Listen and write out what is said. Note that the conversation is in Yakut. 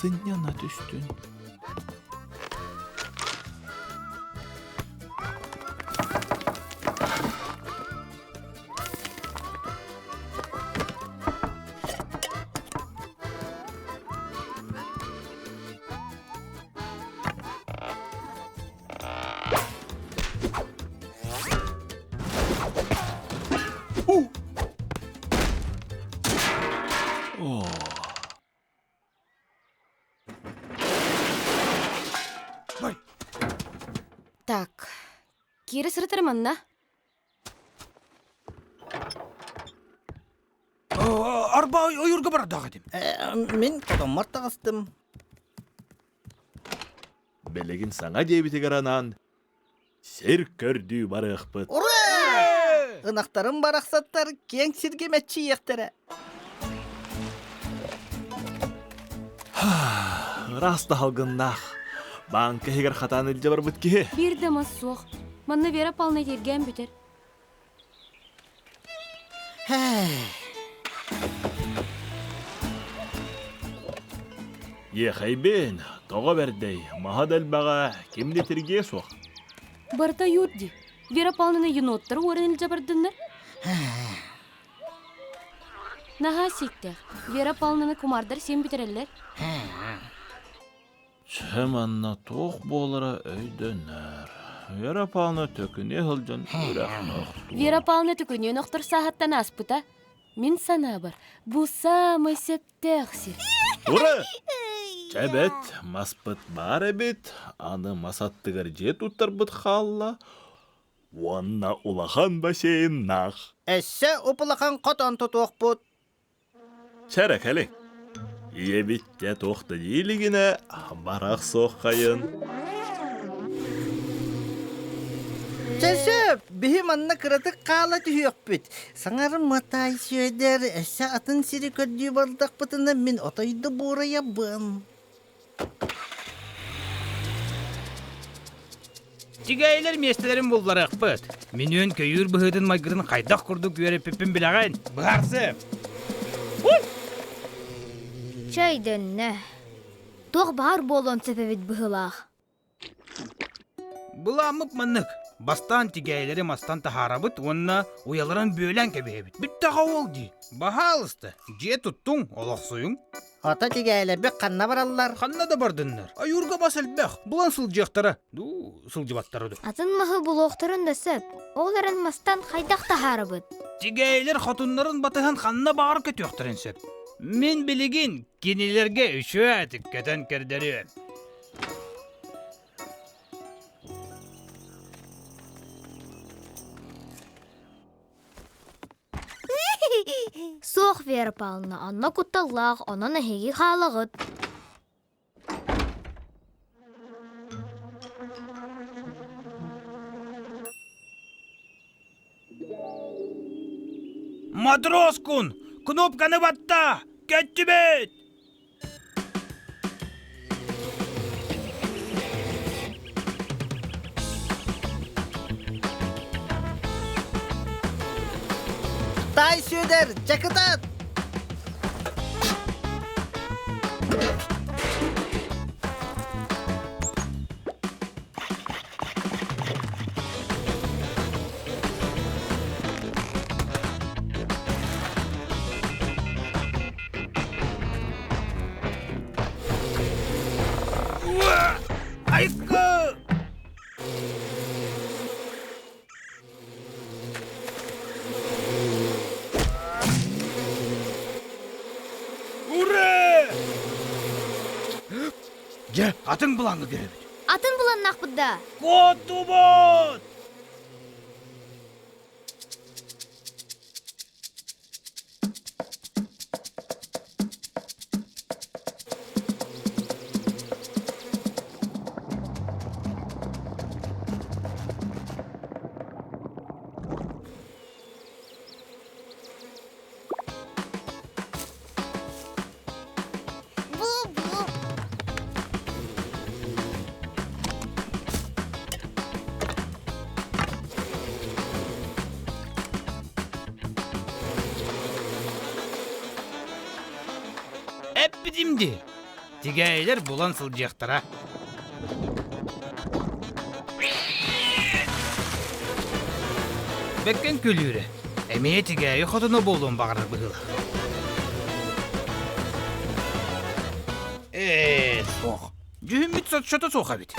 Сынньана түстүн. Так, киирэ сырытар манна. Арба ойуурга бардаах этим. Мин хотоммор таҕыстым. Билигин саҥа диэбитигэр анаан сир көрдүү барыахпыт. Ура! Ынахтарым барахсаттар киэҥ сиргэ мэччийиэхтэрэ. Ыраас да салгыннаах. Бааҥка иһигэр хатаан илдьэ барбыт киһи. Биир да мас суох. Манна Вера Павловна тиэргээн бүтэр. Иэхэйбин, тоҕо бэрдэй, маһа да элбэҕэ, ким да тиргиэ суох. Барыта ойуур дии. Вера Павловна еноттары уоран илдьэ бардыннар. Наһаа сииктээх. Вера Павловнаны кумаардар сиэн бүтэрэллэр. Чэ, манна туох буолара өйдөнөр. Вера Павловна төкүнүө сылдьан үрэх нохтуур. Вера Павловна төкүнүөн охтор сааһыттан ааспыта. Мин санаабар, бу саамай сөптөөх сир. Ура! Чэ бэт, маспыт баар эбит, аны мас аттыгар дьиэ туттарбыт хаалла уонна улахан бассейннаах. Өссө уп-улахан хотон тутуохпут. Чэ эрэ кэлиҥ. Ийэбит дьэ туох да дии илигинэ барах суох хайын. Чэ сөп, биһи манна кыратык хаала түһүөхпүт. Саҥарым Матай Сүөдэр, өссө атын сири көрдүү бардахпытына мин отой да буорайабын. Тигээйилэр миэстэлэрин булларыахпыт. Минүөн көйүүр быһыытын майгытын хайдах курдук үөрэппиппин билэҕин? Быһаарсыам. Чэйдэннэ. Туох баар буолуон сөп эбит быһыылаах. Былааммыт маннык. Бастаан тигээйилэри мастан таһаарабыт уонна уйаларын бүөлээн кэбиһэбит. Бүттэҕэ ол дии. Баһаалыста, дьиэ туттуҥ, олохсуйуҥ. Ото тигээйилэрбит ханна бараллар? Ханна да бардыннар. Ойуурга бас элбэх. Булан сылдьыахтара. Дуу, сылдьыбаттара дуу. Атын маһы булуохтарын да сөп. Ол эрэн мастан хайдах таһаарабыт? Тигээйилэр хотуннарын батыһан ханна баҕар көтүөхтэрин сөп. Мин билигин кинилэргэ үчүгэй көтөн көрдөрүөм. Суох, Вера Павловна, онно кутталлаах, онон эһиги хаалаҕыт. Матроскун! Кнопканы батта! Көттүбүт! Тай Сүөдэр, чакытат! Айыкка! Ура! Дьэ, атын былааҥҥа көһөбүт. Атын буланнахпыт да? Куоттубут! Бу-бу. Эппитим дии. Тигээйилэр булан сылдьыахтара. Бэккэн күлүүрэ. Эмиэ тигээйи хотоно буолуон баҕарар быһыылаах. Ээ, суох. Дьүһүммүт соччото суох эбит.